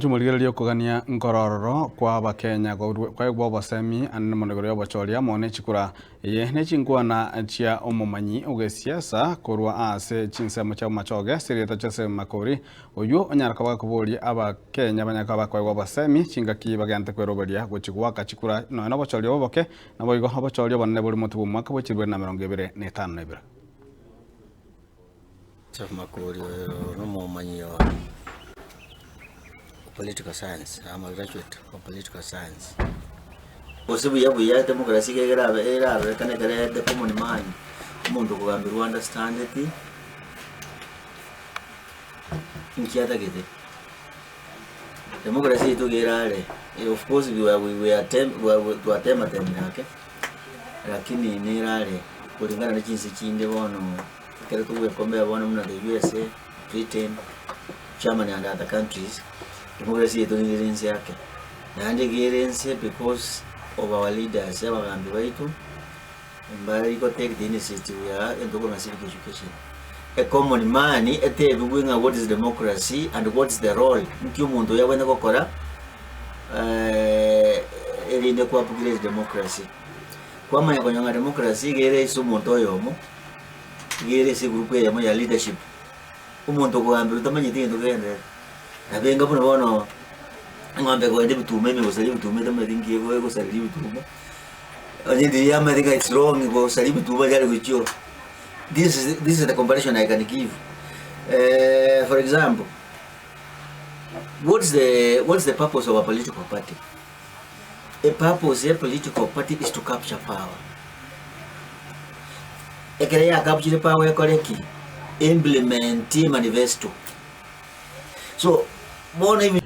Chimorigererie okogania nkorororo kwa Abakenya kwaigwa obosemi anene mono igoro y'obochori amo ne chikura. Eye ne chinkwana chia omomanyi ogesiasa korwa aase chinsemo chia bomachoge ase erieta Joseph Makori oywo onyara koba gakoboria Abakenya banyare koba bakoegwa obosemi chingaki bagente kweroberia gochia goaka chikura nonya nobochori oboboke naboigo obochori obonene bore motwe bw'omwaka bwe chilifu 2052. Joseph Makori oyo nomomanyi o political science, I'm a graduate of political science. Gose buya buya democracy iga ekerabe erarorekane ekere the common man, omonto okogamberwa understandeti nki atagete. Democracy yaito iga erare, of course we were we were tem twatematemire ake, lakini nerare kulingana na chinse chinde bono. Ekero togoekombea bono buna the USA, Britain, Germany and other countries, democracy yaito nigo ere ense ake. Naende iga ere ense because of our leaders, abagambi baito, mbari go take the initiative ya egento korwa civic education. A common man etebigwe ng'a what is democracy and what is the role, nki omonto oyo abwenerete gokora erinde ko upgrade democracy. Kwamanya konya ng'a democracy iga ere ase omonto oyomo. Iga ere ase egroup eyemo ya leadership, omonto okogambera otamanyeti egento kegendererete. Nabo enga buna bono, eng'ombe ekoenda ebituma ime gosaria ebituma etamanyeti nki ego egosareria ebituma, onye ndiri yamanyete ng'a it's wrong gosaria ebituma yare gochia oo. This is this is the comparison I can give. For example, what's the what's the purpose of a political party? A purpose ya political party is to capture power. Ekero ya capture power ekore ki? Implement manifesto. So bono.